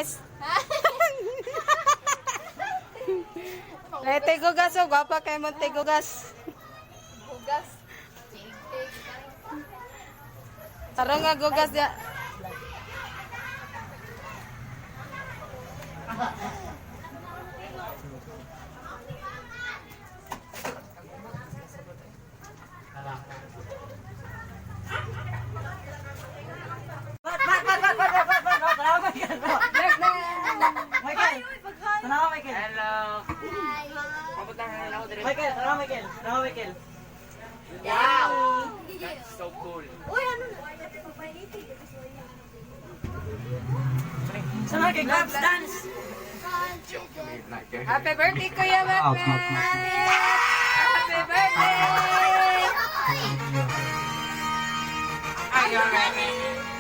Miss. Eh, tigugas, oh. Gwapa kay mo tigugas. Hugas. Tarong nga gugas ya. Michael! Tanawa, Michael! Hello. Papunta na ako dire. Michael, tanawa, Michael! Tanawa, Michael! Wow! That's so cool. Uy, ano na? Sama kay Gabs Dance! Happy birthday, Kuya Batman! Happy birthday! Are you ready?